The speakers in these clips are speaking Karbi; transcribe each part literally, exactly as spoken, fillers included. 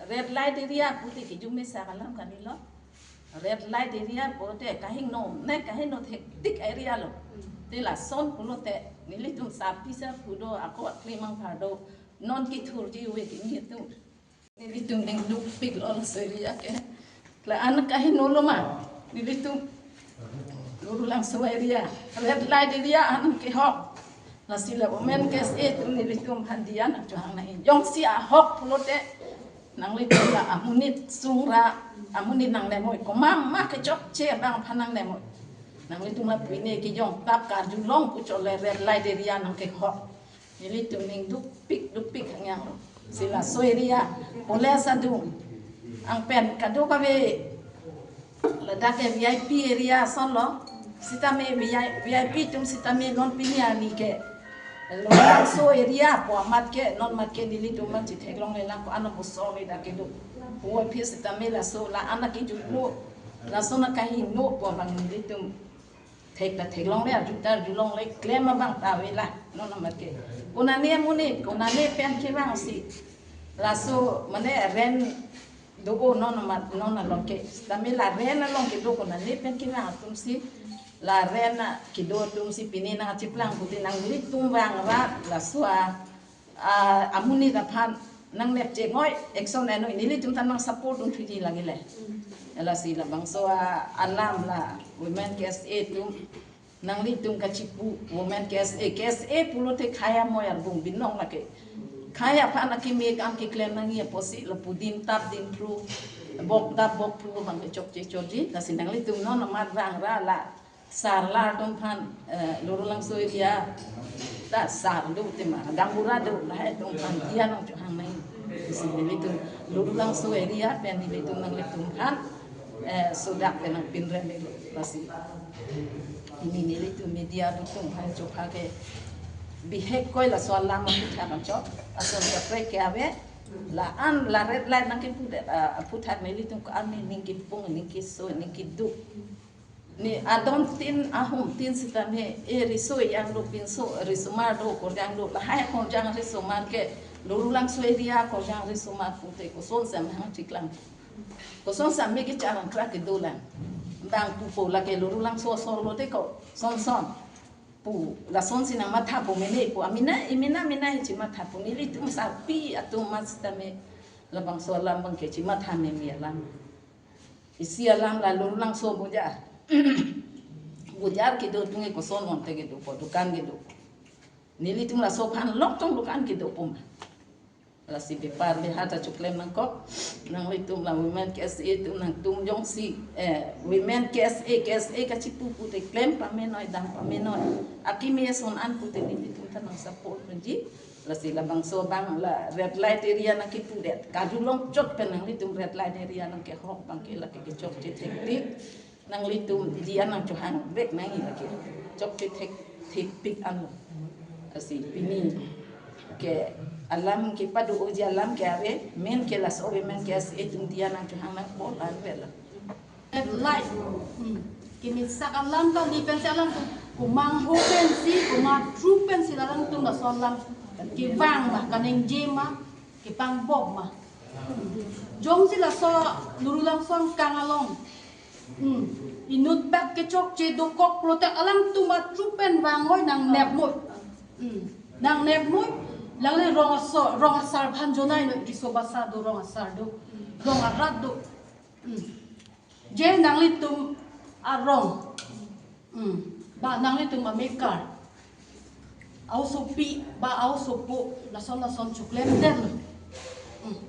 Red light area pute kijum me sa kalam kali lo. Red light area pute kahingno, ne kahingno thektik area lo. Te lason pulote nelitum sarpi sarpo do, ako klemang phar do, non kethurji ave kimi atum. Nelitum ning dukpik lo laso area ke. La-an kahingno lo ma, nelitum Lurulangso area, red light area an kehok. Lasi la Women K S A atum nelitum aphan diya nangchohang nangji. Jongsi ahok pulote nanglitum la amonit sungra, amonit nangnepmoi, komat ma kechokche abang aphan nangnepmoi. Nanglitum la pine kejong tap karjulong pu chot le red light area nangkehok. Nelitum ning dukpik dukpik hangyang lo. Si laso area, pole asadung. Angpen kadokave ladak ke V I P area ason lo. Sitame V I, V I P atum sitame non pini arni ke Lurulangso area pu amat ke non mat ke nelitum mat chitheklongle lang ko-an abusong le dak kedo. Puvoiphit sitame laso la-an akejutlo, laso na kahingno pu abang nelitum thek ta theklongle, arju ta arjulongle, klem abang ta ave la, non amat ke. Konane amonit, konane pen kevangsi laso mane rent do-o non amat, non along ke. Sitame la rent along kedo konane pen kevang atumsi, la rent a kedo atumsi pine nangchiplang pute nanglitum vang rat laso a, a, amonit aphan nangnepchengoi, action enoi, nelitum ta nang support dunthuji lagi le. Lasi labangso a, alam la Women K S A atum, nanglitum kachipu, Women K S A, K S A pulote khei amoi arbung binong lake. Khei aphan akimi kam keklem nangji apotsi lapu din tap din phru, bok tap bok phru abang kechokche chotji. Lasi nanglitum non amat vang ra la sar la atum aphan, eh, Lurulangso area ta sar do tema, gaonbura do, lahai atum aphan diya nangchohang nangji. Lasi nelitum Lurulangso area pen nelitum nanglitum aphan, eh, sodak pen nangpinrem lo. Lasi pini nelitum media atum aphan chopha ke bihek koi laso alam aphuthak anchot, ason kaprek ke ave, la-an la red light nangkepudet, ah, aphuthak nelitum ko-an ne ning kipung, ning keso, ning keduk. Ne adon tin ahum tin sitame, e riso yang do, pinso risomar do, korjang do, lahai korjang risomar ke, Lurulangso area korjang risomar pute kosonsi amahang chiklang. Kosonsi ame kecharang krak kedo lang. Bang pupo lake Lurulangso asor lote koson son pu, lasonsi nangmathapo mene pu, amena, imena, mena chimathapo, nelitum sarpi atum amat sitame labangso alam abang ke chimatha meme alam. Isi alam la Lurulangso bojar. Bojar kedo atum ke koson monte kedopo, dukan kedo. Nelitum laso aphan longtong dukan kedopo ma. Lasi bepar beha ta choklem nangkok. Nanglitum la Women K S A atum nangtum jongsi, eh, Women K S A, K S A kachipu pute klem pamenoi, dam pamenoi, akimi ason an pute nelitum ta nang support nangji. Lasi labangso abang la red light area nangkepudet, karjulong chot pen nanglitum red light area nangkehok abang ke lake kechokche thekpik. Nanglitum diya nangchohang vek nangji lake. Chokche thek, thekpik anlo. Lasi pini ke alam kepado-oji alam ke ave, men ke laso Women K S A atum diya nangchohang nangpo la-an ave la. Light. Hmm. Kemesa alam kali pensi alangtum komang ho pensi, komat ru pensi alangtum laso alam kevang ma, kaningje ma, kepangbok ma. Jongsi laso Lurulangso angkang along, hmm, inut bak kechokche dokok pulote alangtum matru pen vangoi, nangnepmoi. Hmm. Nangnepmoi, alangli rong asor, rong asar aphan jonainoi, riso basa do, rong asar do, rong arat do. Hmm. Je nanglitum arong. Hmm. Ba nanglitum amekar, aosopi, ba aosopo, lason lason choklemdetlo. Hmm.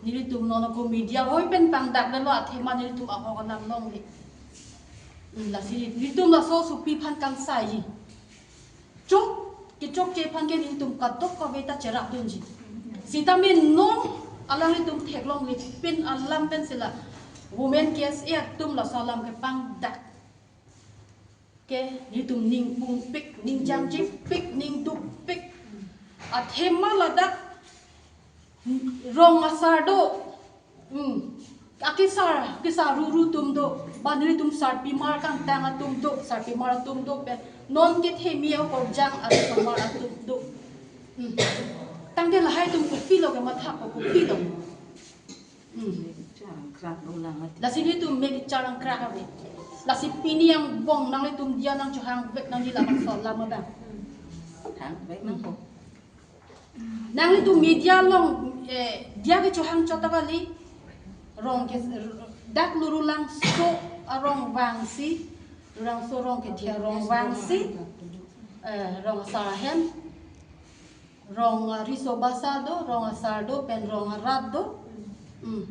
Nelitum non ako media hoi pen pangdakdetlo, athema nelitum ahok alam longle. Hmm, lasi nelitum laso aosopi aphan kangsai. Chok, kechokche aphan ke nelitum kadokave ta cherapdunji. Sitame non alanglitum theklongle pin alam pensi la Women K S A atum laso alam kepangdak ke nelitum ning pungpik, ning jangjipik, ning dukpik. Athema ladak rong asar do. Hmm. Akesar, kesar ruru atum do. Ba nelitum sarpimar kangtang atum do, sarpimar atum do pen. Non kethemi akorjang atum, asomar atum do. Hmm. Tangte lahai atum kopilo kemathapo, kopilo. Lasi nelitum me charang krak ave. Lasi pini angbong nanglitum diya nangchohang vek nangji labangso alam abang. Hang vek nangpo. Nanglitum media along, eh, diya kechohang chot ta kali. Rong ke dak Rulangso arong vangsi, Rulangso rong ke diya rong vangsi, eh, rong asar ahem, rong, eh, riso basa do, rong asar do, pen rong arat do. Hmm.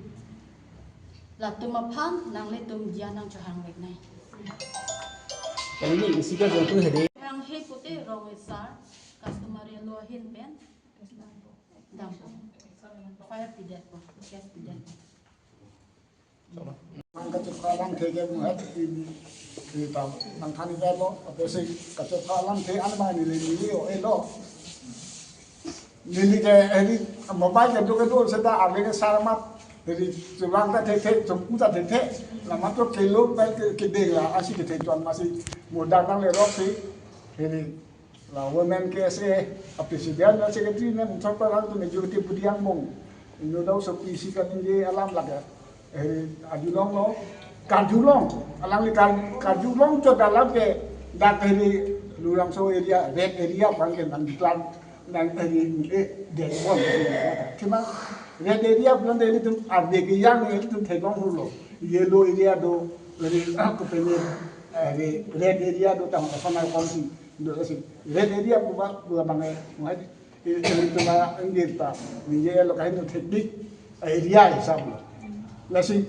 Latum aphan nanglitum diya nangchohang vek nai. Kali ini isi ka jangkung hede. Hanghe pute rong asar, customary law ahin pen dampo. F I R pidetpo, case pidetpo. Bang kachepka alamthe ke muhat di, di tam, bang thani belo, apotsi kachepka alamthe anma neli neli o elo. Neli ke, eh, di mobile ke do ke do seta arleng asar amat. Hedi chulang ta thekthe, chungku ta thekthe. Lamat to kelo bai ke, kedeng la, asi kethe chon masi mudak nangleroksi. Hedi la women K S A a president, a secretary, ne mungthor parang tu majority budi angbong. Inut aso pi isi kaningje alam lake. Eh, arjulonglo, karjulong, alangli kar-, karjulong chot alam ke dak hedi Rulangso area, red area abang ke nangklang, nang hedi, eh, dekbom. Cuma red area pulote ilitum arve kejang, ilitum theklong hurlo. Yellow area do, hedi, ah, kopine, eh, hedi red area do tang asana kongsi do si. Red area pu ba, pu abang, eh, muhai. Ilitum angir ta, ningje lo kahin thekdik area hisab lo. Lasi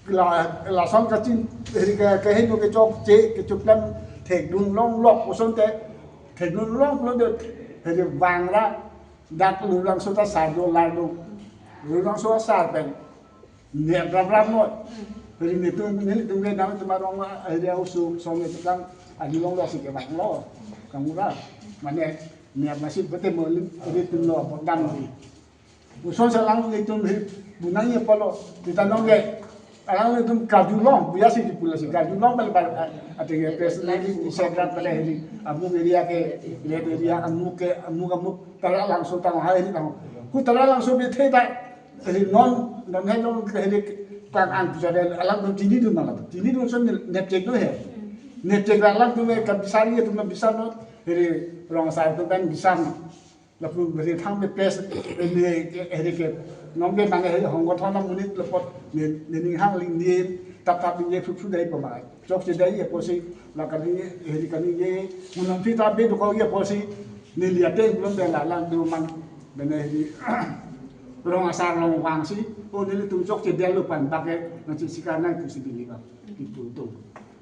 la, lason kachin, hedi ka, kahin kechokche, kechoklem thekdun longlok, kosonte thekdun long pulote, hedi vangra, dak Rulangso ta asar do, lar do. Rulangso asar pen nep rap rap noi. Hedi nelitum, nelitum ke dam cuma rong area usu song itu kan adi long lo si ke bang lo. Kamu lah. Mane nep masih bete mo ilitum lo bodam di. Uson selang nelitum hi bunang ye polo. Kita nong ke alanglitum karjulong, buya si dipula si karjulong bal bal, ate ke personally di segrat pada hedi. Amuk area ke, red area, amuk ke, amuk, amuk, Taralangso tang hai hedi tang. Ku Taralangso bethe ta. Hedi non, non hai non ke hedi tang ang tu jare alam tu chini dun malam. Chini dun son nepchek do he. Nepchek alam tu me kabisar ye tu me bisar no. Hedi rong asar tu kan bisar no. Lapu hedi thang me pes, hedi, hedi ke. Nong ke nang hedi hong ko thona munit lapot ne, ne ning hang ling ni tap tap ye phu phu dai ko mai. Chokche dai apotsi, la kali, hedi kali ye, munam pita be do ko ye apotsi, neli ate belum de la lang do man, bene hedi, rong asar rong vangsi, o nelitum chokche delo pan bak ke, nangchi sikar nai pusi bili ba, itu tu.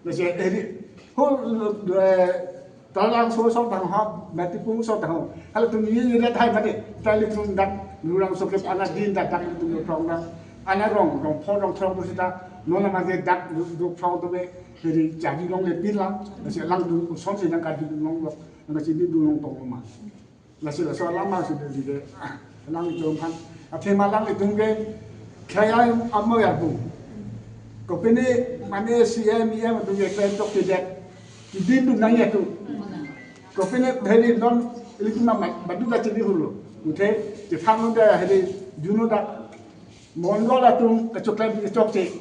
Nasi hedi, ho, eh, Taralangso so tang ha, Matipung so tang ho. Halatum ye ye thai mati, ta ilitum dak, Rulangso ke anak din dak, dak ilitum rong dak. Anak rong, rong pho, rong throng tu sita, non nama ke dak, du, du pho tu be, hedi jadi long le pin la, nasi lang du, son si nang kadi du long lo, nang si di du long tong ma. Nasi laso alam ma si di de, ah, lang itu kan. Athe ma lang itu ke, kaya amo ya bu. Kopine mane C M, E M tu ye kren tok ke dek. Idin tu nang ya tu. Kopine hedi non, ilitum nama, badu ta chini hurlo. Uthe, chithang non da hedi, juno da, Mondol atum kechoklem kechokche.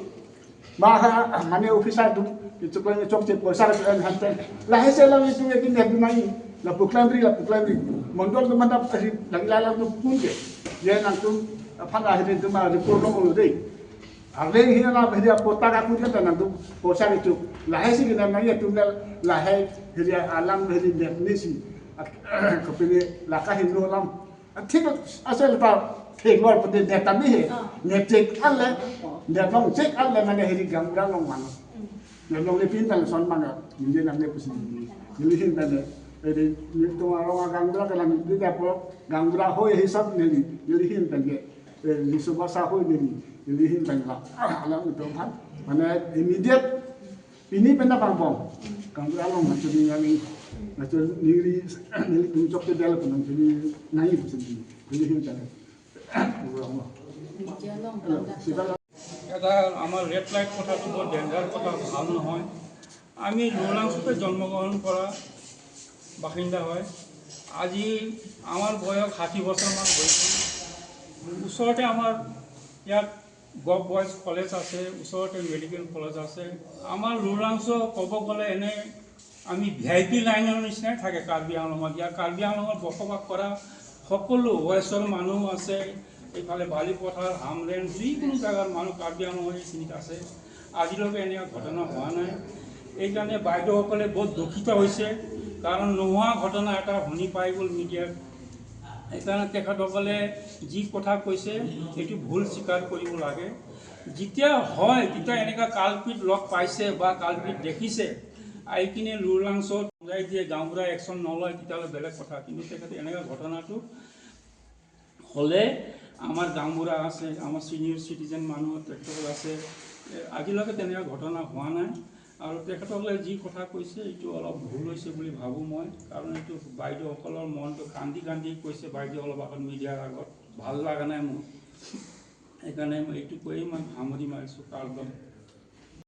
Maha, mane officer atum kechoklem kechokche poisa kechoklem hanten. Lahai se lang itum yakin ya dunai. Lapu klemri, lapu klemri. Mondol atum mantap kasi lagi lalang atum pun ke. Ye nangtum aphan lahai atum ma report long lo dei. Arleng hina na hedi apota ka kun kan nangtum poisa kechok. Lahai si kena nang ya tum lahai hedi alam hedi nepni si. Kopine laka hin lo lam. Thik asal ta thik lor pute neta mi he. Ah. Nepchek ale, netlong chek ale mane hedi gaonbura along mane. Hmm. Netlong le pin tang son mane, ningje nangne pusi. Neli hin tane. Hedi nelitum arong gaonbura ke lang di dapo gaonbura hoi hisab neli. Neli hin tane. Eh, riso basa hoi neli. Neli hin tane la. Alang itu kan. Mane immediate Pini pen ta pangpong. Kang along nangchini nangji. Nangchini neli, nelitum chokche delo nangchini nangji pusi neli. Neli hin chale. এটা আমাৰ red light কথাটো বৰ ডেঞ্জাৰ কথা, ভাল নহয়। আমি লুলাংচতে জন্মগ্ৰহণ কৰা বাসিন্দা হয়। আজি আমাৰ বয়স ষাঠি বছৰমান হৈছে। ওচৰতে আমাৰ ইয়াত গভ বয়জ কলেজ আছে, ওচৰতে মেডিকেল কলেজ আছে। আমাৰ লুৰাংচ ক'ব গ'লে এনে আমি ভি আই পি লাইনৰ নিচিনাই থাকে কাৰ্বি আংলঙত। ইয়াৰ কাৰ্বি আংলঙত বসবাস কৰা সকলো ৱেষ্টৰ মানুহ আছে, এইফালে বালিপথাৰ, হামৰেং, যিকোনো জেগাৰ মানুহ কাৰ্বি আংলঙৰ এইখিনিত আছে। আজিলৈকে এনেকুৱা ঘটনা হোৱা নাই। এইকাৰণে বাইদেউসকলে বহুত দুখিত হৈছে, কাৰণ নোহোৱা ঘটনা এটা শুনি পাই গ'ল মিডিয়াত। সেইকাৰণে তেখেতসকলে যি কথা কৈছে, এইটো ভুল স্বীকাৰ কৰিব লাগে। যেতিয়া হয়, তেতিয়া এনেকুৱা কালপিত লগ পাইছে বা কালপিত দেখিছে, আহি কিনে লুৰাংচত বুজাই দিয়ে, গাঁওবুঢ়াই একশ্যন নলয়, তেতিয়াহ'লে বেলেগ কথা। কিন্তু তেখেতে এনেকুৱা ঘটনাটো হ'লে আমাৰ গাঁওবুঢ়া আছে, আমাৰ ছিনিয়ৰ চিটিজেন মানুহ তেখেতসকল আছে, এ, আজিলৈকে তেনেকুৱা ঘটনা হোৱা নাই। আৰু তেখেতসকলে যি কথা কৈছে, এইটো অলপ ভুল হৈছে বুলি ভাবোঁ মই। কাৰণ এইটো বাইদেউসকলৰ মনটো কান্দি কান্দি কৈছে, বাইদেউ অলপ আগত মিডিয়াৰ আগত, "ভাল লগা নাই মোৰ।" সেইকাৰণে মই এইটো কৈয়ে মই সামৰি মাৰিছোঁ। কাৰ্বি